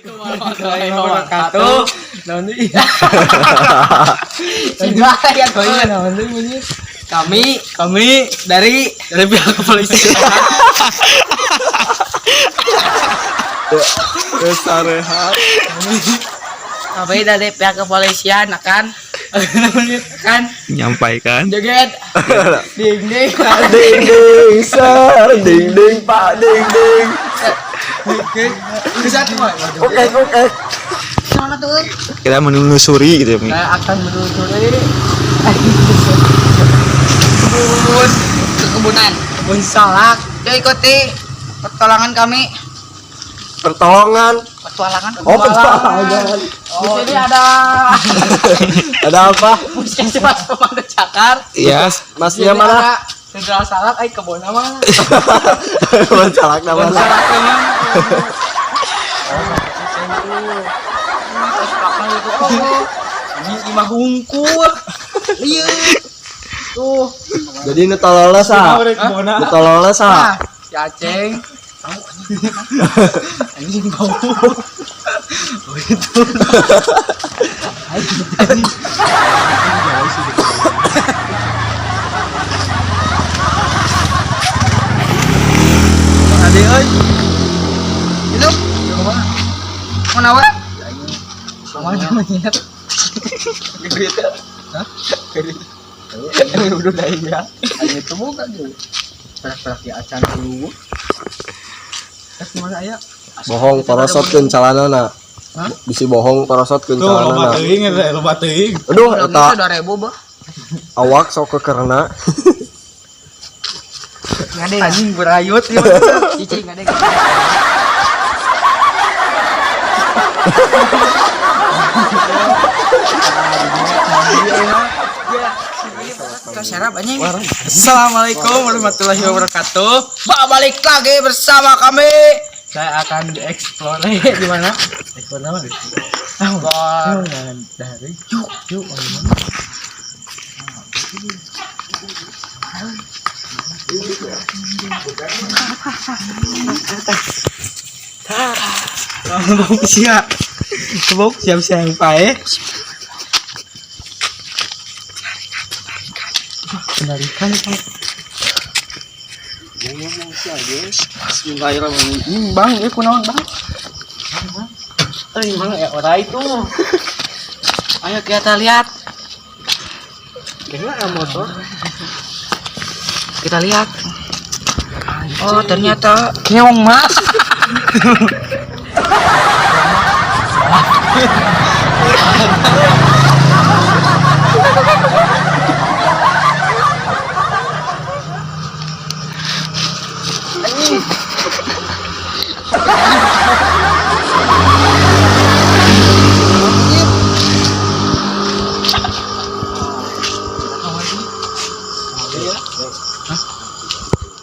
Warahmatullahi wabarakatuh. Naon deui? Siga ya. Oh iya, naon deui bunyi? Kami Kami dari dari pihak kepolisian. Sarehat. Kami dari pihak kepolisian akan Menyampaikan. joget ding ding. Ding ding sir, ding ding pak, ding ding. Bisa tuh. Oke oke. Sana tuh. Kita menelusuri gitu ya, Mi. Saya akan menelusuri Kebun kekebunan. Kebun salak. Yuk, ikuti petualangan kami. Pertolongan. Petualangan. Oh, petualangan. Di sini ada Ada apa? Puskesmas Pemandu Cakar. Iya. Masnya Di sini mana? ada Sentral salak ai kebun mana? Kebun salak Kebun nama. salak emang. Terus belakang itu, oh. Ini imah hungkul. Iya. Tuh. Jadi nu tololna sa. Nu tololna sa. Nah, si Aceng. Anjing bau. Oh itu. Anjing. Jauh sih. Ade euy. Itu Kumaha? mau nawa? Kumaha monyet? Gitu. Hah? Udah dah ya. Aing itu buka gitu. Perak-perak di acan dulu. Terus gimana aya? Bohong porosotkeun calanana. Hah? Bisi bohong porosotkeun Tuh, loba calanana. teuing eta, loba teuing. Aduh, eta 2000, bah. Awak sok kekerna. Ngade. Anjing berayut ya. Cici ngade. Kita serap anjing. Assalamualaikum warahmatullahi wabarakatuh. Ba, balik lagi bersama kami. Saya akan dieksplor di mana? Eksplor apa? Ah, Bor. dari yuk yuk oh, di mana? Bau siap. Bau siap siap pae. Penarikan Pak. Bismillahirrahmanirrahim. Bang, ya kunaon, Bang? Eh, Bang, ya ora itu. Ayo kita lihat. Kayaknya motor. Kita lihat. Oh, ternyata Keong, Mas.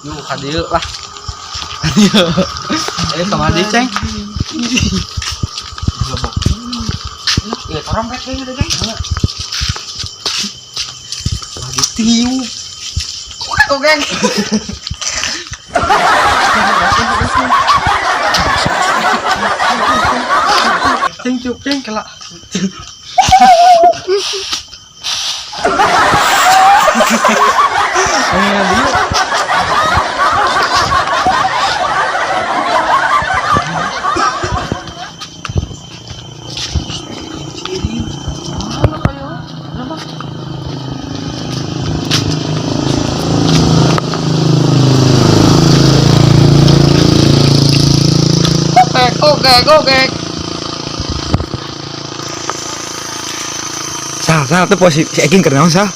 Yuk, kadieu lah. Ayo kemana Ceng? ya trompet kayaknya udah, geng. Lagi tiup. Kok, geng? Ceng tiup, ceng kelak. Ayo ngambil yuk. Oke, oke, oke. Sal, sal, tuh posisi si Eking keur naon, Sal?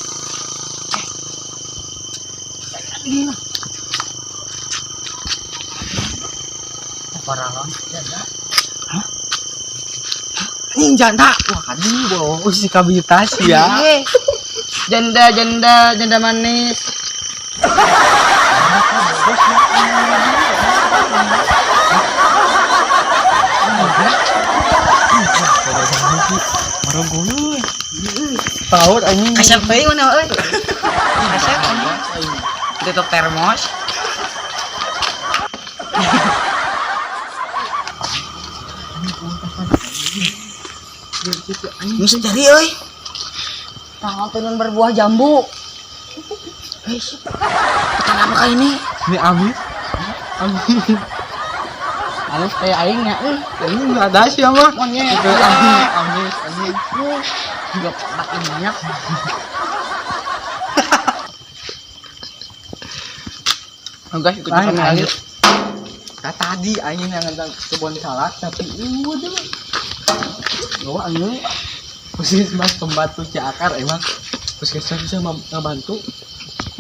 Paralon. Anjing janda. Wah, kan ini bawa si kabitas ya. Janda, janda, janda manis. Paut anjing. Kasep teuing mana euy? Kasep anjing. Tutup termos. Misteri euy. Tanggal tenun berbuah jambu. Guys, kenapa kali ini? Ini Ami. Ami. Halus kayak aing nya euy. Ini enggak ada sih mah. Monyet. Itu Ami, Ami, Ami. Juga pakai minyak. Oh guys, ikut Lain, kami aing. lagi. Nah, tadi aing yang ngentang kebun salak tapi udah. Bawa anjing. Puskesmas pembantu Ciakar emang puskesmas bisa ngebantu.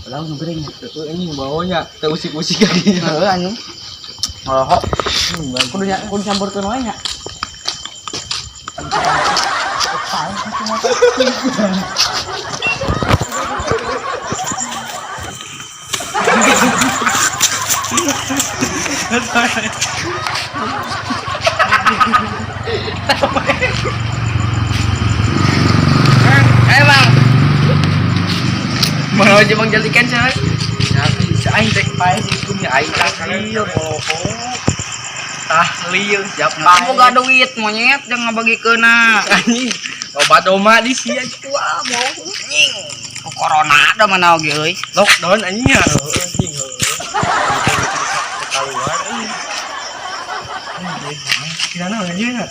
Padahal ngebreng ya. Itu anjing bawanya teu usik-usik kakinya. Heeh anjing. Ngerokok. Bantu. Kudu kudu campurkeun wae nya. Ayo bang. Mau aja bang jalikan coy. Si aing teh pae hukum ya aing tahlil bohong. Tahlil siap pae. Boga duit monyet jangan ngabagikeunna. Anjing. Loba doma di sia wah bohong. Anjing. Corona ada mana oge euy. Lockdown anjing ya. Heueuh anjing heueuh. Keluar anjing. Kira naon anjing ya?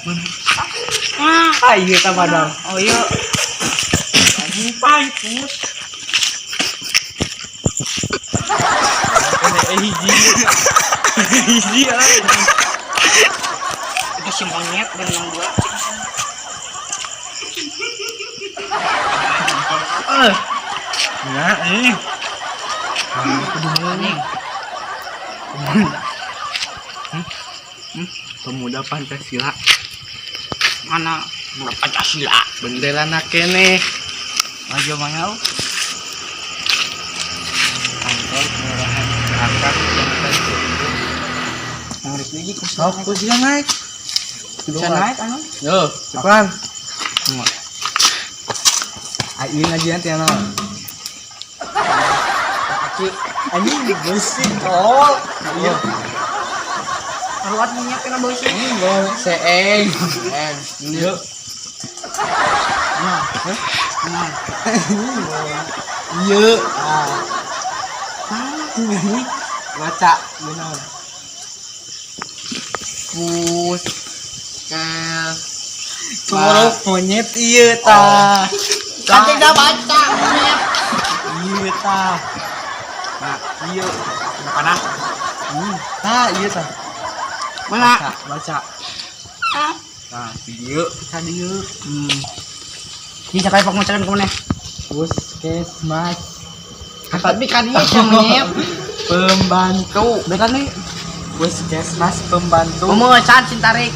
Ah, Ah iya tah padahal. oh iya. Anjing pae pus. Ini hiji. Hiji anjing. Itu si monyet dan yang dua. Eh. Nah, ini. Anjing. Pemuda Pancasila. Mana Pemuda Pancasila? Bendera na kene. Maju mana? Kantor Kelurahan Ciakar, Kecamatan Cibiru. Yang lagi Sok, ku sia naik. Bisa naik anu? Yo, cepan. Aing ngajian teh naon? Aki. Anjing beusi tolol. Iya. Keluar minyak kena bau sih. Anjing gua seeng. Seeng. Yo. Nah, nah. Iya. Ah. Ini baca ieu naon? Pus kes Huruf monyet ieu tah. Kan tidak baca monyet. Ieu tah. Nah, ieu. Mana? Tah, ieu tah. Mana? Baca, baca. Ah. Nah, ieu tadi ieu. Ini cakap pak mau kemana? Puskesmas Tapi kan ini si monyet. pembantu. Bekan nih. Puskesmas pembantu. Pemesan cintarik.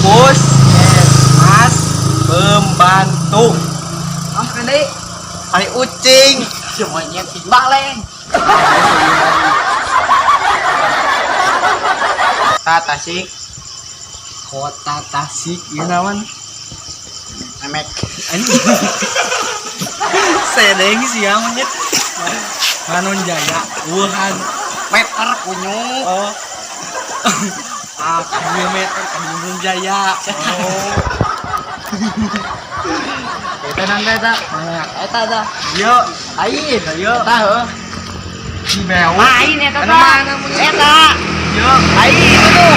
Puskesmas pembantu. Ah, kan deh. Ai ucing. Si monyet si baleng. Ta Tasik, Kota Tasik ieu naon? Memek. Anjing. Sedeng sia monyet. Manon Jaya, Wuhan. Meter kunyuk. Oh. Ah, 2 meter ka Manon Jaya. Oh. Eta nanti eta. Mana? Eta eta. Yo, aing, ayo. Eta heuh. Cibewu. Lain eta Anu tah. mana monyet? Eta. Yo, Lain itu.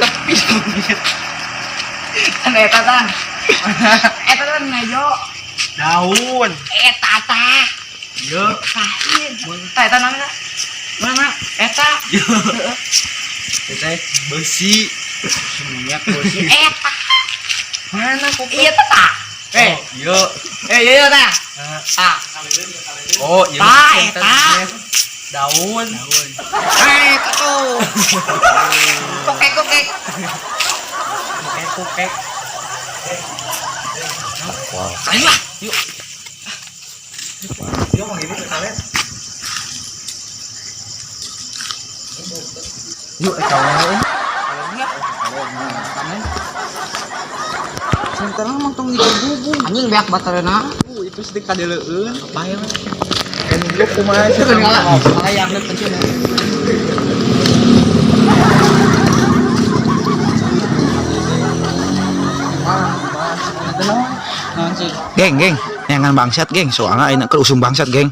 tepi. Kan eta tah. Eta tah nejo. Daun. Eta tah. Yo. Lain. Tah eta namanya. Mana? Eta. Yo. Eta besi. Minyak besi. Eta. Mana kok? Iya tah. Eh, Yo. eh iya tah. Tah. Oh, iya. Tah, eta. Daun. Daun. Eh, eta tuh. Kokek kokek. Kokek kokek. Ayo lah. Yuk. Yuk, mau gini ke kalian. Yuk, kawan. Sementara mah tong dibubung. Anjing beak baterena. Itu sedih kadeleueun. Apa ya? Kan lu kumaha sih? Ngalah, ngalah yang kecil. Geng, geng, neangan bangsat, geng. Soalnya ayeuna keur usum bangsat, geng.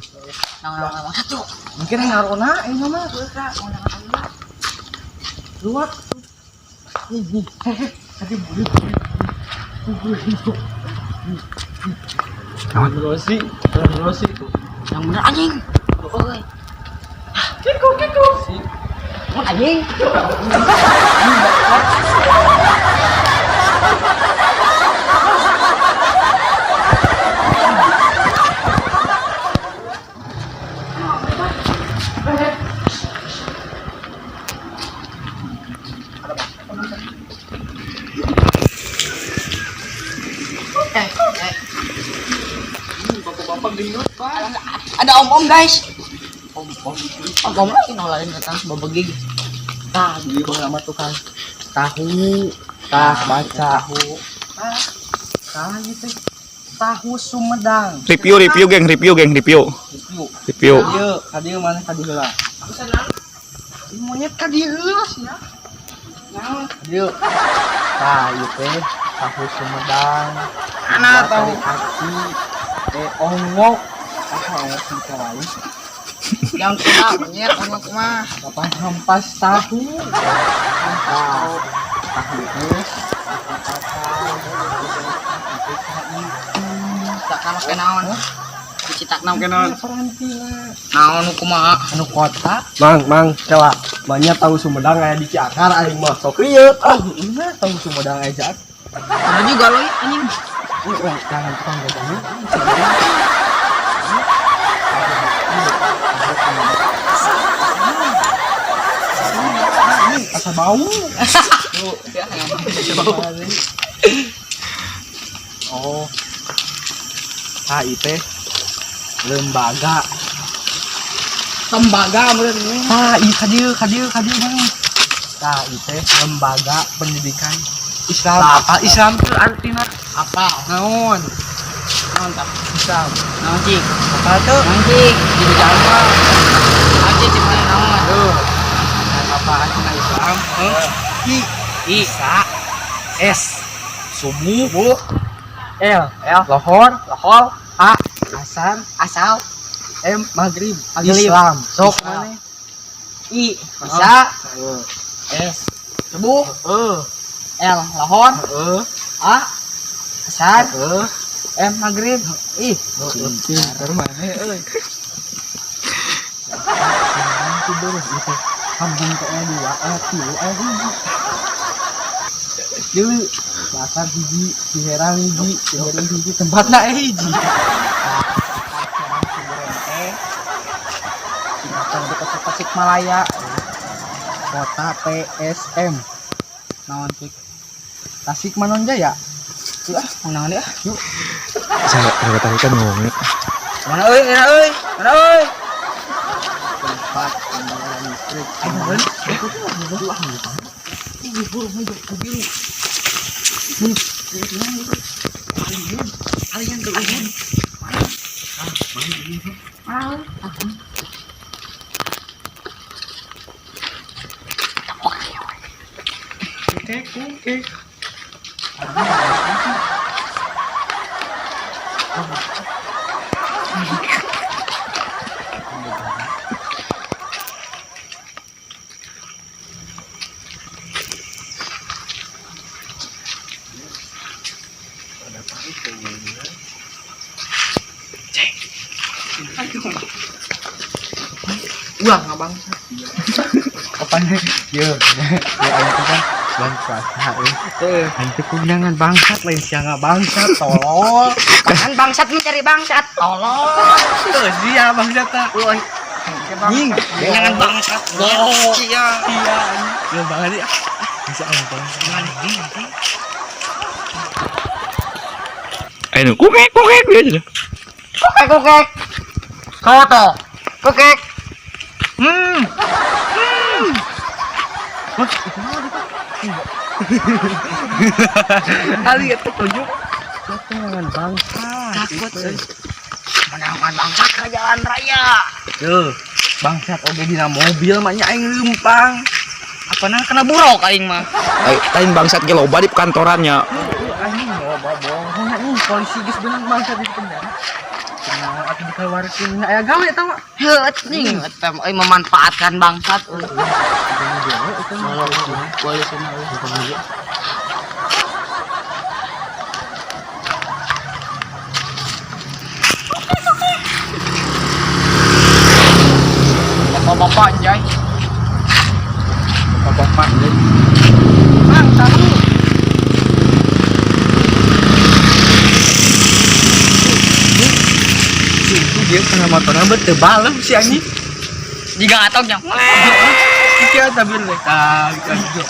Naon naon bangsat tuh. Mungkin ngarona ini mah. Luak. Ini, tadi buru. Naon? Rossi, Rossi tuh. Yang bener anjing. Euy. Kiko, kiko. Mun anjing. Eh, eh. Bapak-bapak gendut, Pak. Ada om-om guys. Om-om. Om-om lagi nolain datang babegig. Tah, beli lama tukang tahu, tah baca. Tah, tah gitu. Tahu Sumedang. Review, review, geng, review, geng, review. Review. Review. Kadieu, kadieu mana kadieu heula? Ih, monyet kadieu heula sih ya. Naon? Kadieu. Tah, ieu teh tahu Sumedang. Ana tahu. Dari aci, ongok. Ah, ongok kita lain. Yang kumaha monyet ongok mah. Kapan hampas tahu? Tah, tahu teh Tak kalah ke naon. Dicitak naon ke naon. Perantina. Naon nu kumaha? Anu kota. Mang, mang, kela. Banyak tahu Sumedang aya di Ciakar aing mah sok rieut. Oh, iya tahu Sumedang aja. Bener juga lo ya, anjing. Wah, jangan tukang gajahnya. Asa bau. Oh. HIT lembaga. Tembaga meureun ini. Ah, iya kadieu kadieu kadieu bang. KIT lembaga pendidikan Islam. Apa Islam tuh artinya? Apa? Naon? Naon tah? Islam. Naon cik? Apa tuh? Naon cik? Jadi apa? Naon cik cik mana naon? Tuh. Apa artinya Islam? I Isa S subuh L L lohor lohor A asar asal M maghrib. Maghrib. Islam. Sok Islam. mana? I Isa Heeh. S subuh Heeh. L lohor Heeh. A asar Heeh. M maghrib. Ih, pinter mana euy. Kampung teh aya dua, aya tilu, aya hiji. Tilu, dasar hiji, Ciherang hiji, Ciherang hiji, tempatna aya hiji. Ciherang teh singkatan di Kota Tasikmalaya. Kota PSM. Naon cik? Tasik Manonjaya. Ah, mau naon ya? Yuk. Saya tadi kan ngomongnya. Mana euy? Mana euy? Mana euy? Tempat pembayaran listrik. Ayo, euy. Kalian ke ujung. Oke, oke. Ulah nggak bangsa. Apa nih? Yo, ya aing teh kan bulan puasa euy. Aing teh kundangan bangsat lain sia bangsat tolol. Kan bangsat mencari bangsat. Tolong. Tuh sia bangsat ta. Woi. Nying. Jangan bangsat. Oh. Sia. Iya. Yo banget ya. Bisa aing bangsat. Ayo, kukek, kukek dia aja. Kokek kokek. Soto. Kokek. Kali itu tunjuk. Jangan bangsat. Takut. Menangkan bangsat ke jalan raya. Tuh, bangsat oge dina mobil mah nya aing leumpang. Apa nah kena buruk aing mah. Lain bangsat ge loba di kantorannya. Aing loba bohong anjing. Polisi geus beunang bangsa di penjara. Kunaon atuh dikeluarkeun aya gawe eta mah. Heuh ning eta mah euy memanfaatkan bangsat euy. Polisi mah euy. Bapak-bapak anjay. Bapak-bapak anjay. Bang, tahu. Itu dia kena motornya bet teu balem si anjing. Jika ngatoknya. Iya, tapi lek gitu.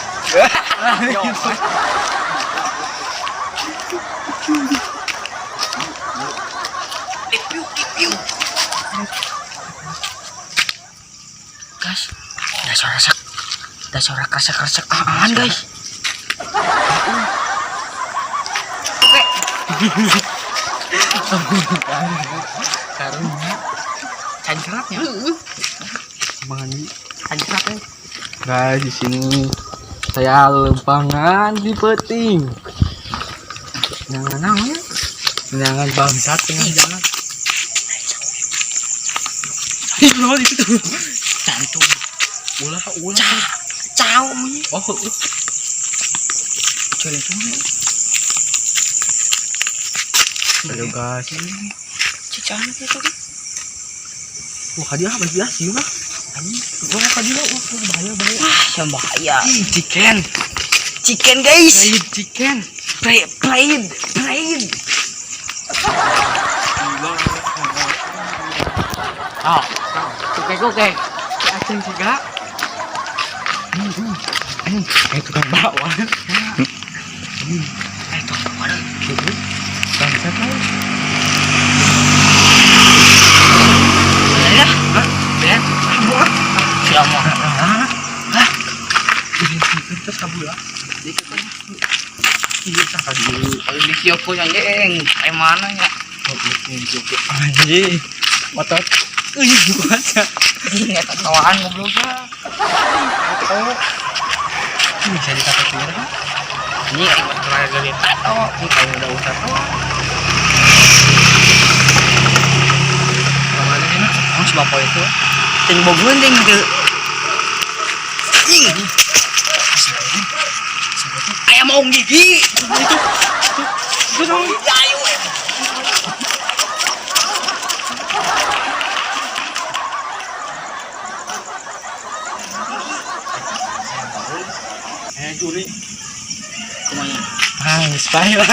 Guys, ada suara sak. Ada suara kresek-kresek apaan, guys? Oke. Karunya. Cancratnya. Mandi. Cancratnya. Guys, di sini saya lempangan di peting. Jangan naon? Jangan bangsat tengah jalan. Ih, naon itu tuh? Jantung. Ulah, ulah. Cao nya. Oh, heeh. Jantung. Ayo guys. Cicana gitu. Wah, hadiah apa sih sih mah? Anjing, wah hadiah, wah bahaya bahaya. Ah, yang bahaya. Ih, chicken. Chicken, guys. Fried chicken. Fried, fried, fried. Ah, oke oke. Aceng juga. Anjing, kayak tukang bakwan. Eh, tukang bakwan. Bangsat lah. Ya, Hah? ya. Kabur. Siapa? Hah? Terus kabur lah. Iya, sah dulu. Kalau di Sioko yang geng, kayak mana ya? Anjing. Otot. Ih, baca. Ini ketawaan goblok ah. Atau bisa dikata kan? Ini kayak Terakhir dari tato, ini kayak udah usah tato. Kemana ini? Oh, si bapak itu. Ting bogun ting teu. Anjing. Ayam maung gigi. Itu. Itu dong. Ya ayo. Eh, juri. Kumanya. Ah, spy lah.